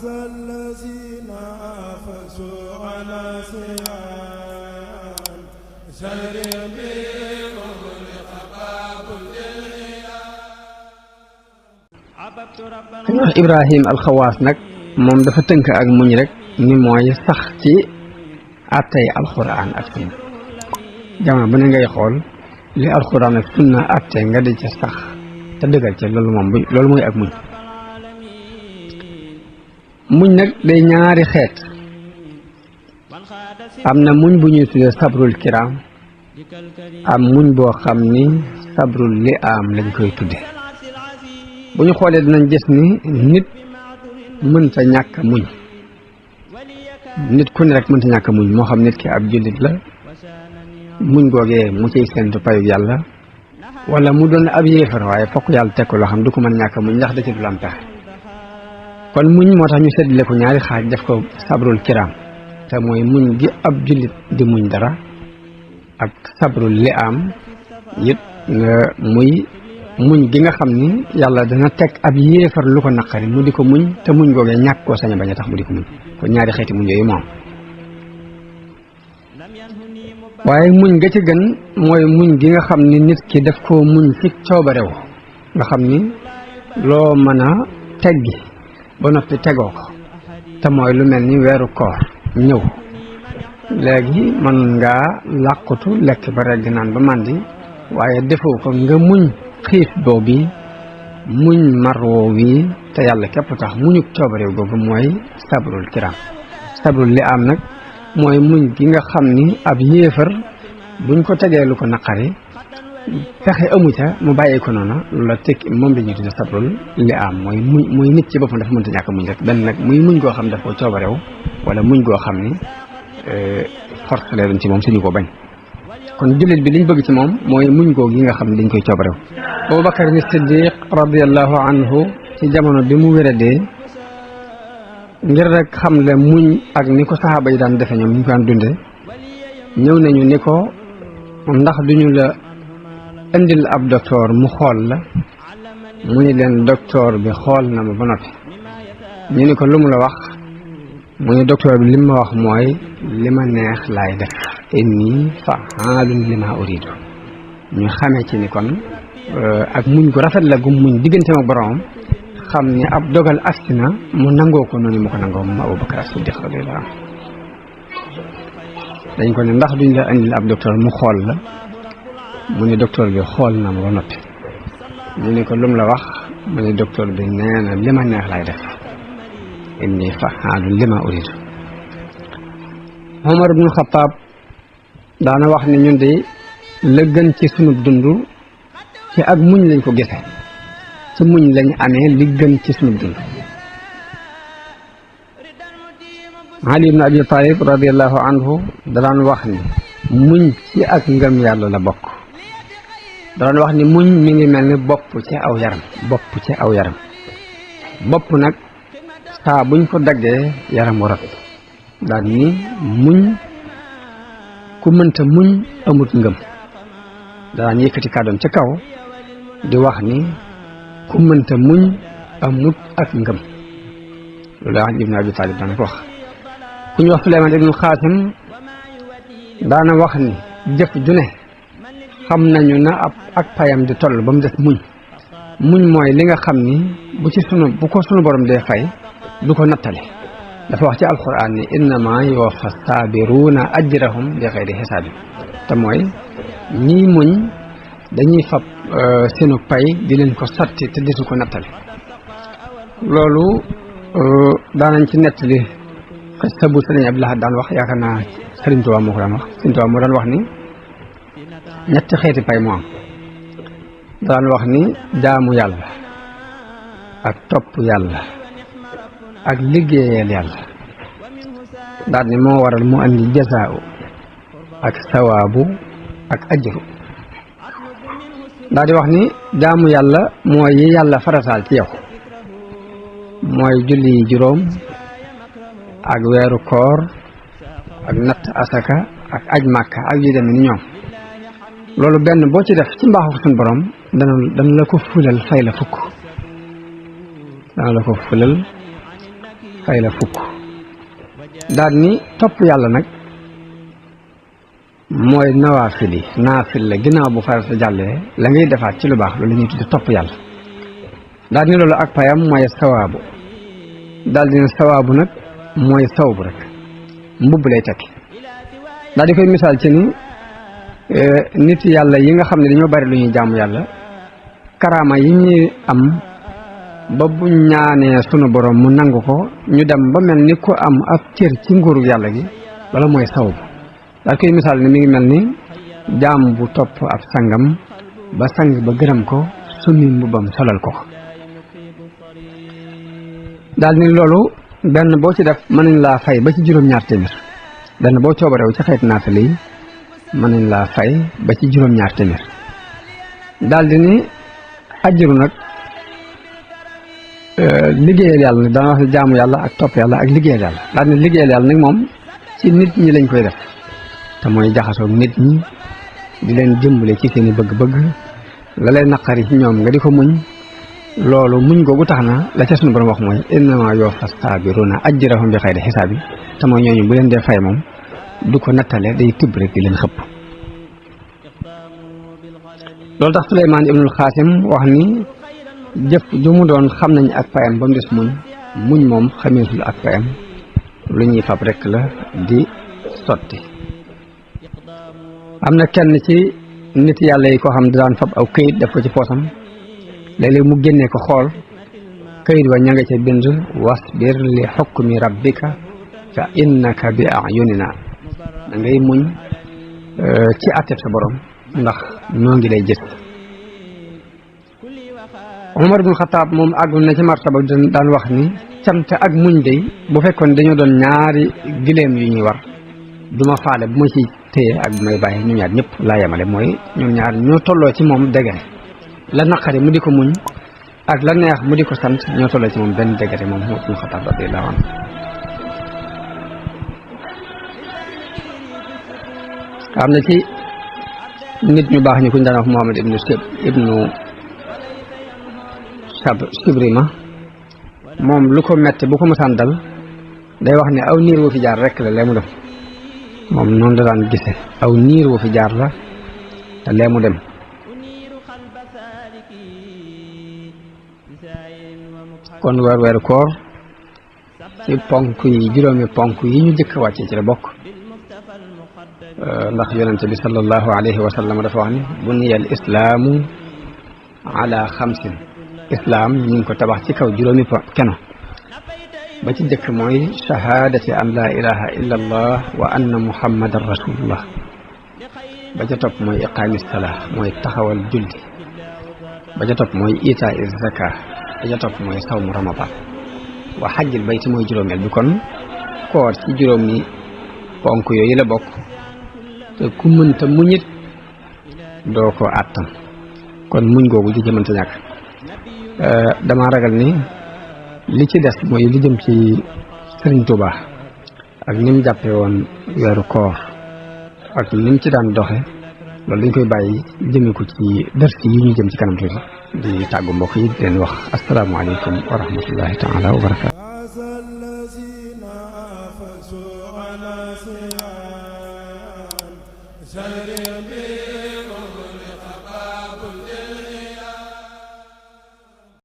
الذين آفسوا على سيان سرهم Ibrahim alxawaas nag moom dafa tënk ak muñ rek ni mooy sax ci àttey alxuraan ak sunna jamono bu ne ngay xool li alxuraan ak sunna àtte nga di ca sax te dëggal ca loolu moom loolu mooy ak muñ muñ nag day ñaari xeet am na muñ bu ñuy tuddee sabrul kiram am muñ boo xam ni sabrul li am lañ koy tudde bu ñu xoolee dinañ gis ni nit mënta ñàkk muñ nit ku ne rek mënta ñàkk muñ moo xam nit ki ab jullit la muñ googee mu ciy séntu payu yàlla wala mu doon ab yéefar waaye fokk yàlla teg ko loo xam du ko mën ñàkk muñ ndax da ci du am pexe kon muñ moo tax ñu seddale ko ñaari xaaj def ko sabrul kiram te mooy muñ gi ab jullit di muñ dara ak sabrul li am it nga muy muñ gi nga xam ni yàlla dana teg ab yéefar lu ko naqari mu di ko muñ te muñ googee ñàkk koo sañ a bañ a tax mu di ko muñ kon ñaari xeeti muñ yooyu moom waaye muñ ga ci gën mooy muñ gi nga xam ni nit ki daf koo muñ ci coobarew nga xam ni loo mën a teggi ba noppi tegoo ko te mooy lu mel ni weeru koor ñëw léegi mën ngaa làqutu lekk ba regg naan ba màndi waaye defoo ko nga muñ xiif boobu muñ marwoo wi te yàlla képp tax muñu coobarew googu mooy sabrul kiram sabrul li am nag mooy muñ gi nga xam ni ab yéefar buñ ko tegee lu ko naqari fexe amu ca mu bàyyi ko noonu la teg moom la ñuy tudde sabrul li am mooy nit ci boppam dafa mënta ñàkk muñ rek benn nag muy muñ goo xam ne daf ko coobarew wala muñ goo xam ni force la doon ci moom suñu ko bañ kon jullit bi liñ bëgg ci moom mooy muñ goo gi nga xam ne dañ koy coobarew Abubakar ni Siddiq radiyallahu anhu ci jamono bi mu wéradee ngir rek xam le muñ ak ni ko saxaaba yi daan defe ñoom ñu ko daan dunde ñëw nañu ni ko ndax duñu la indil ab docteur mu xool la mu ni leen docteur bi xool na ma ba noppi ñu ni ko lu mu la wax mu ni docteur bi li ma wax mooy li ma neex laay def inni fa'aalun lima uridu ñu xamee ci ni kon ak muñ gu rafet la gu muñ digganteem ak boromam xam ni ab dogal agsi na mu nangoo ko noonu mu ko nangoo moom Abubakar Siddiq radiyallahu anhu dañ ko ne ndax duñ la indil ab docteur mu xool la mu ni docteur bi xool na ma ba noppi ñu ni ko lum la wax mu ni docteur bi nee na li ma neex lay def inni fa'aalun lima uridu Omar ibn Khattab daana wax ni ñun de la gën ci sunu dund ci ak muñ lañ ko gisee ci muñ lañ amee li gën ci sunu dund Ali ibn Abi Talib radiyallahu anhu daan wax ni muñ ci ak ngëm yàlla la bokk daan wax ni muñ mi ngi mel ni bopp ci aw yaram bopp nag saa buñ ko daggee yaram warat daal ni muñ ku mënta muñ amut ngëm daan yëkkati kàddoom ca kaw di wax ni ku mënta muñ amut ak ngëm loolu Ali ibn Abi Talib daana ko wax ku ñu wax Suleymaan ibn Xaasim daana wax ni jëf ju ne xam nañu na ak payam di toll ba mu des muñ mooy li nga xam ni bu ko sunu borom dee fay du ko nattale dafa wax ci alquran ni innama yuwaffa sabiruuna ajrahum bi xayri xisaabin te mooy ñii muñ dañuy fab seenu pay di leen ko sotti te desu ko nattale loolu daanañ ci nettali xista bu Sëriñ Abdul Ahad daan wax yaakaar naa Sëriñ Tuubaa moo ko daan wax Sëriñ Tuubaa moo daan wax ni ñetti xeeti pay moo am daan wax ni jaamu yàlla ak topp yàlla ak liggéeyal yàlla daal ni moo waral mu andi jazaa'u ak sawaabu ak ajru daal di wax ni jaamu yàlla mooy yi yàlla farataal ci yow mooy julli juróom ak weeru koor ak natt asaka ak aj màkka ak yu demee ni ñoom loolu benn boo ci def ci mbaaxu suñu borom dana la ko fulal fay la fukk dana la ko fulal fay la fukk daal ni topp yàlla nag mooy naafil la ginnaaw bu farata jàllee la ngay defaat ci lu baax loolu la ñuy tudde topp yàlla daal ni loolu ak payam mooy sawaabu daal dina sawaabu nag mooy sawbu rek mbubb lay tekki daal di koy misaal ci ni nit yàlla yi nga xam ne dañoo bari lu ñuy jaamu yàlla karaama yi ñuy am ba bu ñaanee sunu borom mu nangu ko ñu dem ba mel ni ku am ab cër ci nguuru yàlla gi wala mooy sawbu daal koy misaal ni mi ngi mel ni jaam bu topp ab sangam ba sang ba gërëm ko summi mbubbam solal ko daal ni loolu benn boo ci def mën nañ laa fay ba ci juróom-ñaar téeméer benn boo coobarew ci xeet naafile yi mën nañ laa fay ba ci juróom-ñaar téeméer daal di ni ajjuru nag liggéeyal yàlla nag dana wax ne jaamu yàlla ak topp yàlla ak liggéeyal yàlla daal di ne liggéeyal yàlla nag moom ci nit ñi lañ koy def te mooy jaxasoog nit ñi di leen jëmbale ci seeni bëgg-bëgg la leen naqari ci ñoom nga di ko muñ loolu muñ googu tax na la ca suñu borom wax mooy innama yuwaffa saabiruna ajrahum bi xayri xisaab yi te mooy ñooñu bu leen dee fay moom du ko nattale day tibb rek di leen xëpp loolu tax Suleymaan ibnul Xaasim wax ni jëf ju mu doon xam nañ ak payam ba mu des muñ moom xameesul ak payam lu ñuy fab rek la di sotti am na kenn ci nit yàlla yi koo xam ne daan fab aw këyit def ko ci poosam léeg-léeg mu génnee ko xool këyit wa ña nga ca bind wasbir li xukmi rabbika fa innaka bi ayunina da ngay muñ ci àtteb sa borom ndax noo ngi lay gis Umar ibn Xataab moom àggul na ci martaba daan wax ni cant ak muñ day bu fekkoon dañoo doon ñaari gileem yu ñuy war duma faale bu ma ci téye ak bu may bàyyi ñu ñaar ñëpp laa yemale mooy ñoom ñaar ñoo tolloo ci moom dégare la naqari mu di ko muñ ak la neex mu di ko sant ñoo tolloo ci moom benn dégare moom Umar ibn Xataab radiyallahu anhu am na ci nit ñu baax ñi kuñ daan wax Muhammad ibnu Sibrima moom lu ko metti bu ko mësaan dal day wax ne aw niir wu fi jaar rek la lee mu dem moom noonu la daan gise aw niir wu fi jaar la te lee mu dem kon weeru koor ci ponk yi juróomi ponk yi ñu jëkk wàcce ci la bokk ndax yonente bi sallallahu alayhi wa sallam dafa wax ni buniyal islaamu ala xamsin islaam ñu ngi ko tabax ci kaw juróomi keno ba ci jëkk mooy shahaadati an la ilaha illa allah wa anna muhammadan rasulullah ba ca topp mooy iqaami salaa mooy taxawal julli ba ca topp mooy itaa zaka ba ca topp mooy sawmu ramadan wa xajjil bayti mooy juróomeel bi kon koor ci juróomi ponk yooyu la bokk te ku mënta muñit doo ko àttan kon muñ googu di mënta ñàkk dama ragal ni li ci des mooy li jëm ci Sëriñ Tuubaa ak ni mu jàppee woon weeru koor ak ni mu ci daan doxe loolu dañ koy bàyyi jëme ko ci dërsi yi ñu jëm ci kanam tuuti di tàggu mbokk yi di leen wax asalaamaaleykum wa rahmatullahi taala wa barakaatu